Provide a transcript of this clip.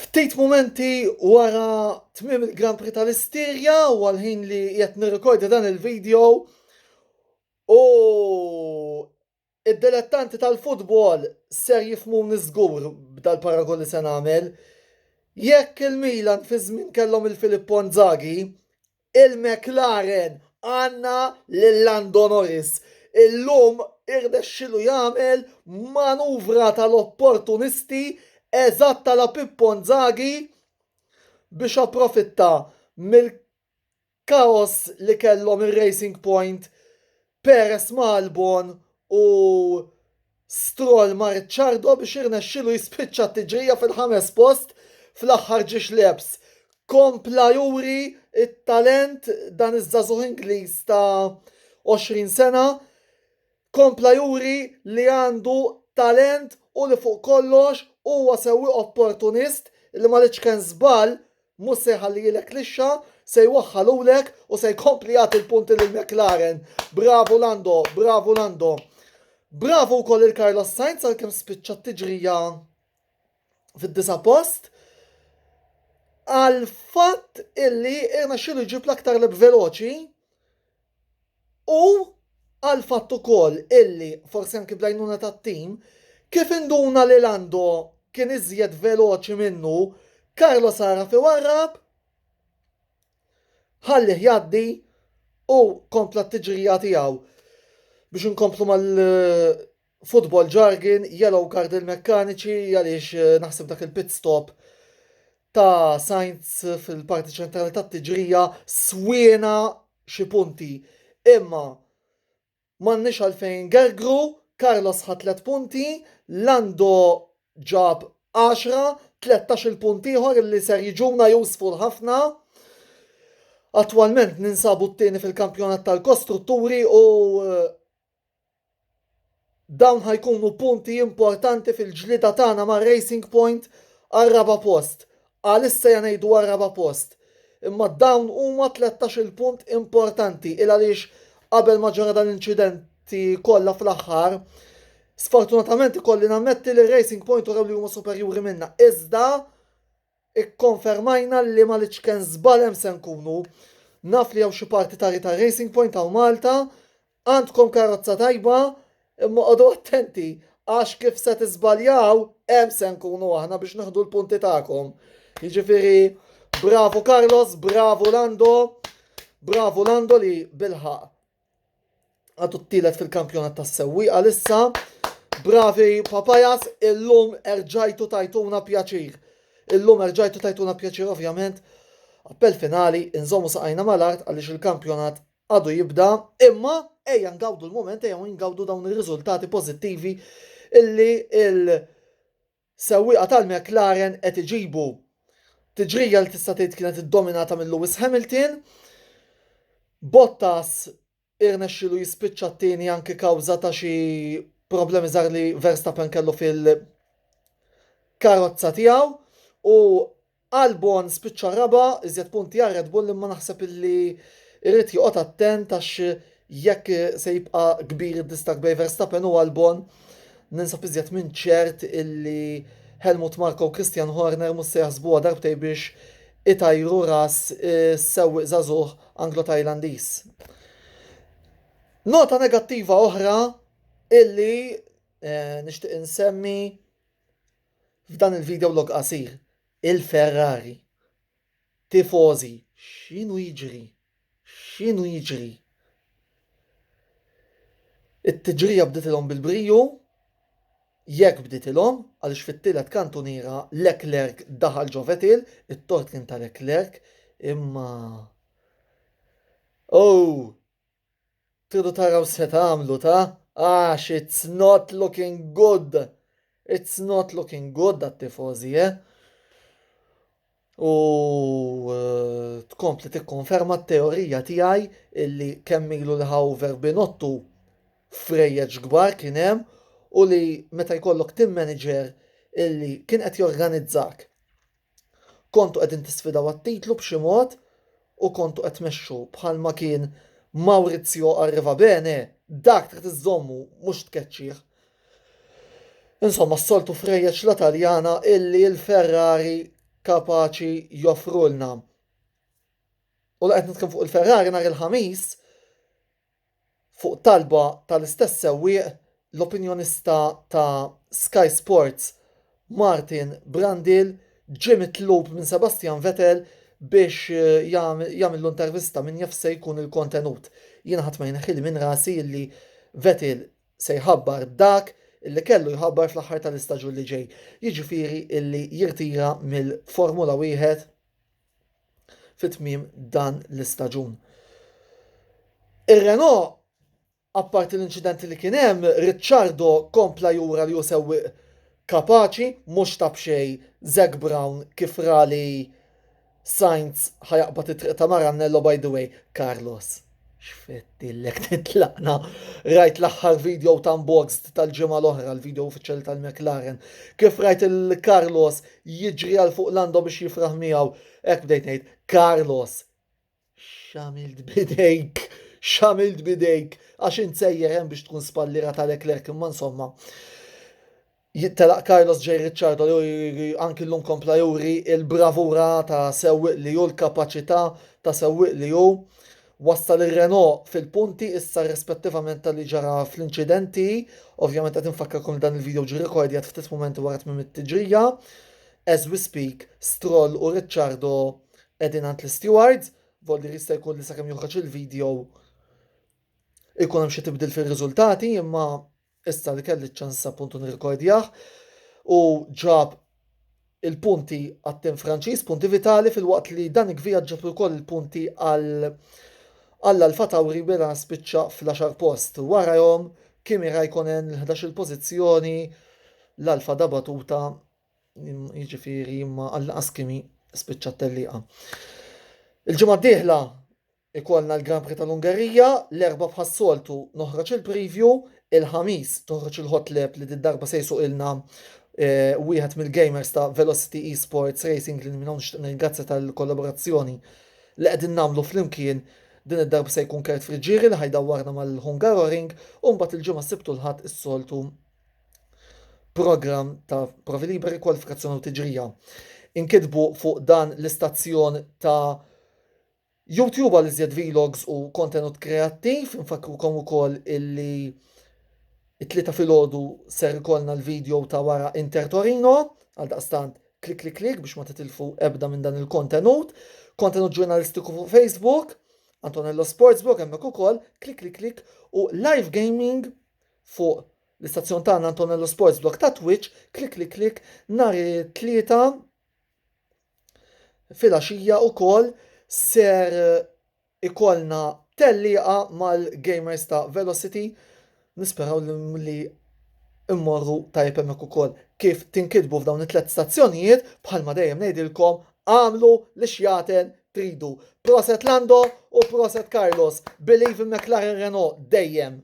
Ftit mumenti wara tmiem il-Grand Prix tal-Istirja u għal-ħin li qed nirrekordja dan il-video u id-dilettanti tal-futbol ser jifhmuni żgur b'dal-paragun li se nagħmel. Jekk il-Milan fi żmien kellhom il-Filippo Inzaghi, Il-McLaren għandna lil Lando Norris. Illum irnexxielu jagħmel manuvra tal-opportunisti eżatt à la Pippo Inzaghi biex approfitta mill-kaos li kellhom ir-Racing Point Perez ma' Albon u Stroll ma' Ricciardo biex irnexxielu jispiċċa t-tiġrija fil-ħames post fl-aħħar ġiex laps. Kompla juri t-talent dan iż-żagħżugħ Ingliż ta' 20 sena, kompla juri li għandu talent u li fuq kollox huwa sewwieq opportunist li ma l-iċken żball Mhux se jħallilek lixxa, se jwaħħalulek u se jkompli jagħti l-punti lil McLaren. Bravu Lando, bravu Lando. Bravu wkoll lil Carlos Sainz għalkemm spiċċa t-tiġrija fid-disa' post għal fatt illi irnexxielu jġib l-aktar lap veloċi U għall-fatt ukoll illi, forsi anki bl-għajnuna tat-tim, kif induna li Lando kien iżjed veloċi minnu, Carlos għaraf iwarrab, ħallih jgħaddi u kompla t-tiġrija tiegħu. Biex inkomplu mal-football jargon, yellow card il-mekkaniċi għaliex naħseb dak il-pit stop ta' Sainz fil-parti ċentrali tat-tiġrija swiena xi punti. Imma m'għandniex għalfejn ngergru, Carlos ħa tlett punti, Lando ġab għaxra, tlettax-il punt ieħor li ser jiġuna useful ħafna. Attwalment ninsabu t-tieni fil-kampjonat tal-kostrutturi u Dawn ħa jkunu punti importanti fil-ġlieda tagħna ma' Racing Point għar-raba' post. Għalissa ejja ngħidu għar-raba' post. Imma dawn huma 13-il punt importanti il għaliex qabel ma ġara dan l-inċidenti kollha fl-aħħar, sfortunatament ikolli nammetti li Racing Point urew li huma superjuri minna. Iżda Ikkonfermajna li mal-iċken żball hemm se nkunu. Naf li hawn xi partitarji ta' Racing Point hawn Malta, għandkom karozza tajba, imma qogħdu attenti għax kif se tiżbaljaw hemm se nkunu aħna biex nieħdu l-punti tagħkom. Jiġifieri bravu Carlos, bravu Lando, bravu Lando li bilħaq għadu t-tielet fil-kampjonat tas-sewwieqa lissa. Bravi Papajas, illum erġajtu tajtuna pjaċir. Illum erġajtu tajtuna pjaċir ovvjament. Appell finali, inżommu saqajna mal-art għaliex il-kampjonat għadu jibda, imma ejja ngawdu l-moment, ejja ngawdu dawn ir-riżultati pożittivi illi il- Sewwieqa tal-McLaren qed iġibu tiġrija li tista' tgħid kienet iddominata minn Lewis Hamilton. Bottas irnexxielu jispiċċa t-tieni anki kawża ta' xi problemi żgħar li Verstappen kellu fil-karozza tiegħu u Albon spiċċa raba', iżjed punti għal Red Bull imma naħseb illi jrid joqgħod attent għax jekk se jibqa' kbir id-distakk bejn Verstappen u Albon, ninsab iżjed minn ċert illi Helmut Marko u Christian Horner mhux se jaħsbuha darbtejn biex itajru ras is-sewwieq żagħżugħ Anglo-Tajlandiż. Nota negattiva oħra illi eh, nixtieq insemmi F'dan il-video log qasir, il-Ferrari. Tifożi, x'inhu jiġri? X'inhu jiġri? It-tiġrija bditilhom bil-briju, jekk bditilhom, għaliex fit-tielet kantuniera Leclerc daħal ġo Vettel, it-tort kien ta' Leclerc, imma Oh! Tridu taraw se tagħmlu ta' għax it's not looking good. It's not looking good għat-tifożi, eh? U eh, tkompli tikkonferma t-teorija tiegħi illi kemm ilu li ħawver Binotto frejjeġ kbar kien hemm u li meta jkollok team manager illi kien qed jorganizzak Kontu qegħdin tisfidaw għat-titlu b'xi mod u kontu qed tmexxu bħalma kien Maurizio Arrivabene, dak trid iżżommu mhux tkeċċih. Insomma, s-soltu frejjeġ la Taljana illi l-Ferrari kapaċi joffrulna. U la qed nitkellem fuq il-Ferrari nhar il-Ħamis, fuq talba tal-istess sewwieq, l-opinjonista ta' Sky Sports Martin Brundle ġie mitlub minn Sebastian Vettel biex jagħmillu intervista min jaf se jkun il-kontenut. Jiena ħadd ma jneħħili minn rasi illi Vettel se jħabbar dak illi kellu jħabbar fl-aħħar tal-istaġun li ġej, jiġifieri illi jirtira mill-Formula Wieħed fi tmiem dan l-istaġun. Ir-Renault, apparti l-inċidenti li kien hemm, Ricciardo kompla jura li hu sewwieq kapaċi, mhux ta' b'xejn Zak Brown kif ra li Sainz ħa jaqbad it-triq ta' Maranello by the way, Carlos, x'fettillek titlaqna. Rajt l-aħħar video ta' Unboxed tal-ġimgħa l-oħra, l-video uffiċjali tal-McLaren. Kif rajt il-Carlos jiġri għal fuq Lando biex jifraħ miegħu, hekk bdejt ngħid, Carlos, x'għamilt bidejk? X'għamilt bidejk? Għax int sejjer hemm biex tkun spallira ta' Leclerc imma insomma. Telaq Carlos ġej Ricciardo li anki llum kompla juri il-bravura ta' sewwieq li hu, l-kapaċità ta' sewwieq li hu. Wassal ir-Renault fil-punti issa rispettivament ta' li ġara fl-inċidenti. Ovvjament qed infakkarkom li dan il-video ġie rrekordjat ftit mumenti wara tmiem it-tiġrija. As we speak, Stroll u Ricciardo qegħdin għand l-stewards, volli jista' jkun li sakemm joħroġ il-video ikun hemm xi tibdil fir-riżultati, imma issa li kelli ċ-ċans appuntu nirrekordjah u ġab il-punti għat-tim Franċiż, punti vitali filwaqt li Dani Kvyat ġab ukoll il-punti għal għall-Alfa Tauri mela spiċċa fl-għaxar post. Warajhom Kimi Raikkonen l-11-il pożizzjoni l-Alfa da batuta jiġifieri imma għall-inqas Kimi spiċċa t-tellieqa. Il-ġimgħa d-dieħla Ikollna l-Grand Prix tal-Ungerija, l-Erbgħa bħas-soltu noħroġ il-preview, il-Ħamis toħroġ il-Hot Lap li did-darba se jsuqilna wieħed mill-gamers ta' Velocity Esports Racing li minn hawn nixtieq nirringrazzja tal-kollaborazzjoni li qegħdin nagħmlu flimkien. Din id-darba se jkun Kurt Friggieri li ħa jdawwarna mal-Hungaroring u mbagħad il-Ġimgħa s-Sibt u l-Ħadd is-soltu programm ta' provi liberi, kwalifikazzjoni u tiġrija. Inkitbu fuq dan l-istazzjon ta' YouTube għal iżjed vlogs u kontenut kreattiv, infakkrukom ukoll illi it-tlieta filgħodu ser ikollna l-video ta' wara Inter Torino, għal daqstant klik klik klik biex ma titilfu ebda minn dan il-kontenut. Kontenut ġurnalistiku fuq Facebook, Antonello Sportsblog hemmhekk ukoll, klik klik klik u live gaming fuq l-istazzjon tagħna Antonello Sportsblog ta' Twitch, klik klik klik nhar it-tlieta Filgħaxija ukoll ser ikollna tellieqa mal-gamers ta' Velocity. Nisperaw li immorru tajjeb hemmhekk ukoll. Kif tinkitbu f'dawn it-tlet stazzjonijiet, bħalma dejjem ngħidilkom, għamlu li xjaten tridu. Proset Lando u proset Carlos. Believe in McLaren Renault dejjem.